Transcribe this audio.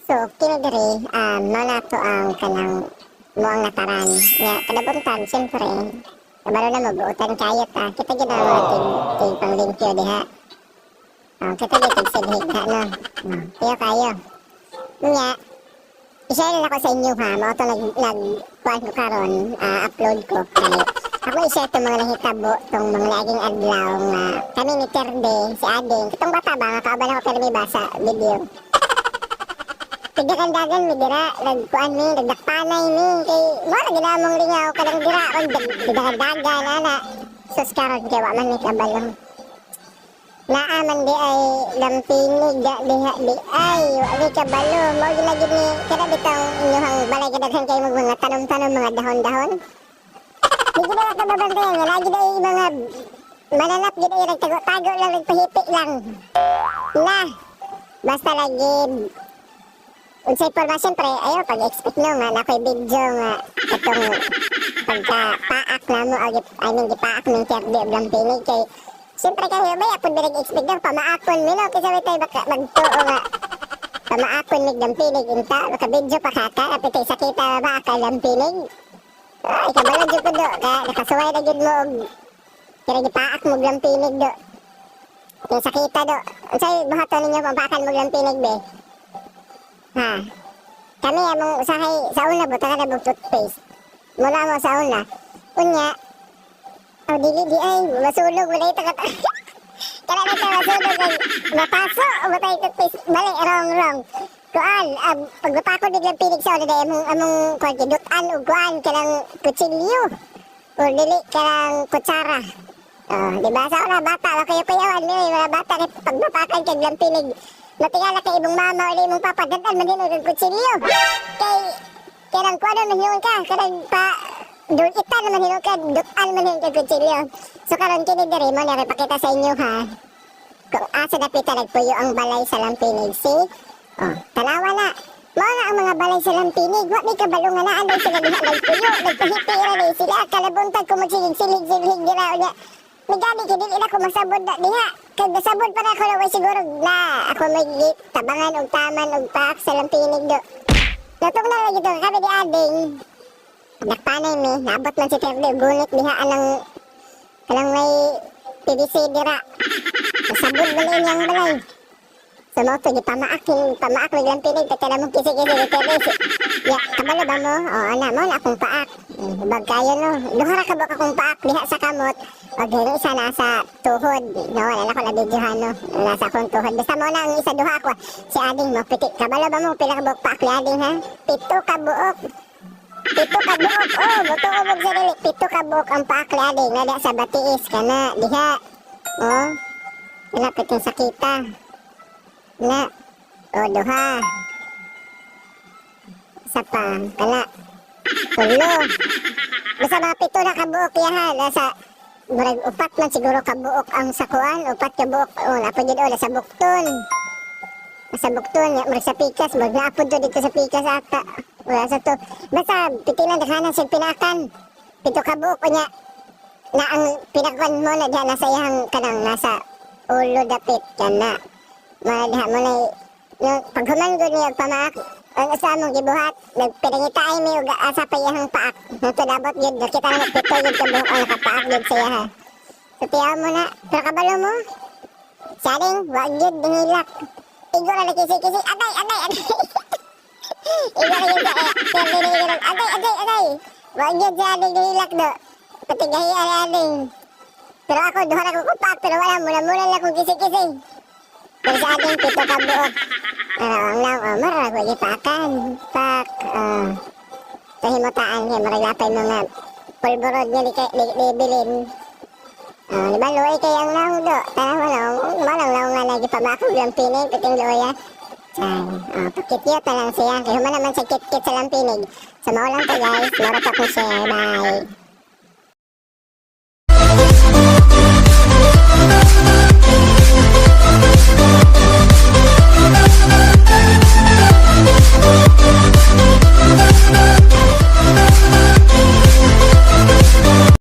So, kini diri, mao na to ang kanang mo ang lakaran. Nga, kada buntag, siyempre, kabalo na mo, buotan kayo ta. Kita gid ang mga tig panglimpyo diha. Oh, kita gid tig silhig diha, no? Oh, tiyo kayo. Nga, i-share na ako sa inyo ha, mao to nag kuan ko karon, upload ko kay ako i-share tong mga nahitabo tong mga laging adlaw nga kami ni Terde, si Ading, kitong bata ba nga kauban ako permi ba sa video. Tigdagan-dagan mi dira, nagkuan mi, nagdakpanay mi kay mo ra gid among lingaw kanang dira og dagdagan ana. Sus, karon kay wa man mi kabalo. Naa man di ay lampinig da diha di ay wa mi kabalo, mao gyud lagi ni kada bitong inyuhang balay kadaghan kay mga tanom-tanom, mga dahon-dahon. Di gid na kababantayan nga lagi day mga mananap gid ay nagtago-tago lang, nagpahipi lang. Na basta lagi unsay porma, siyempre ayaw pag-expect no nga na ako'y video nga katong pagka paak namo o I mean gipaak ning Terde og lampinig kay siyempre kayo ba pud nag-expect daw pamaakon mi, no? Kasi way baka magtuo nga pamaakon mig lampinig inta, baka video pa kaka apitay sakita ba ka lampinig. Ay, kabalo jud ko do ka nakasuway na jud mo og kaya gipaak mo og lampinig do kay sakita do. Unsay buhaton ninyo pampakan mo og lampinig be? Ha, kami among usahay sa una butangan na toothpaste mula mo sa una unya. Oh, dili di ay masulog wala ito kata kana na masulog ay mapaso butay toothpaste. Mali, wrong, wrong. Kuan, pagbapakod biglang pinig sa una dai among kuan kidutan og kuan kanang kutsilyo o dili kanang kutsara. Oh, di ba sa una bata wa kayo kuyawan ni mga bata kay pagbapakan kay lampinig matingala kay imong mama o imong papa dadan man din og kutsilyo. Kay kanang kuan man hinuon ka kanang pa dulitan naman hinuon ka, dutan man hinuon ka kutsilyo. So karon kini diri mo na ipakita sa inyo ha. Kung asa dapita nagpuyo ang balay sa lampinig, see? Oh, tanawa na. Mao na ang mga balay sa lampinig. Wa may kabalo nga naa day sila diha nagpuyo, nagpahipi ra day sila kalabuntag ko magsigig silhig-silhig dira unya. Migani kay dili na ko masabod na diha. Kay nasabod pa na ako na siguro na ako may tabangan og taman og paak sa lampinig do. Natong na lagi to kami di Ading. Nakpanay mi, naabot man si Terde og gunit diha anang kanang may PVC dira. Nasabod man niyang balay. So mo to gipamaak yung pamaak mig lampinig ta kana mong kisi-kisi ni Terde. Ya, kabalo ba mo? O ana mo na akong paak. Hubag kayo no. Duha ra ka buok akong paak diha sa kamot. Og yung isa nasa tuhod. No, wala na ko na videohan no. Nasa akong tuhod. Basta mo na ang isa duha ako. Si Ading mo piti. Kabalo ba mo pila ka buok paak ni Ading ha? 7 ka buok. 7 ka buok. Oh, buto ko sa dili. 7 ka buok ang paak ni Ading. Nada sa batiis kana diha. Oh. Wala piting sakita. Na. O, duha. Isa pa. Kana. 8. Basta mga 7 na kabuok yaha. Nasa murag 4 man siguro kabuok ang sakuan. 4 kabuok. Oh, napod yun. Oh, nasa bukton. Nasa bukton. Ya, murag sa pikas. Murag naapod to dito sa pikas ata. Wala sa to. Basta pitilan daghanan sa pinakan. 7 kabuok. Unya, na ang pinakuan mo na diha nasa iyang kanang nasa ulo dapit kana. Mga diha mo na yung paghuman gud niya pamaak ang asa among gibuhat nagpinangitaay mi og asa pa iyang paak ngadto dabot gyud nakita na 7 gyud ka buok ang nakapaak gyud sa iya. So tiyaw mo na, pero kabalo mo saring wa gyud nangilak, igo ra kisi-kisi, aday aday aday, igo ra gyud sa eh, pero igo ra, aday aday aday, wa gyud sa ading nangilak do pati gahiya ni ading. Pero ako duha ra ko paak, pero wala muna-muna lang kong kisi-kisi, pero sa ading 7 ka buok. Pero ang lang, oh, marag wa gipakan. Pak, oh. Sa himutaan kay marag lapay mga pulburod nga di, kay, di bilin. Oh, di ba luoy kay ang naong do? Tanaw na, malang naong nga lagi pamakog lampinig, piting luoy. Chay, oh, pakit na lang siya. Kay human naman sa kit-kit sa lampinig. So, mao lang to guys. Mura pa akong share. Bye.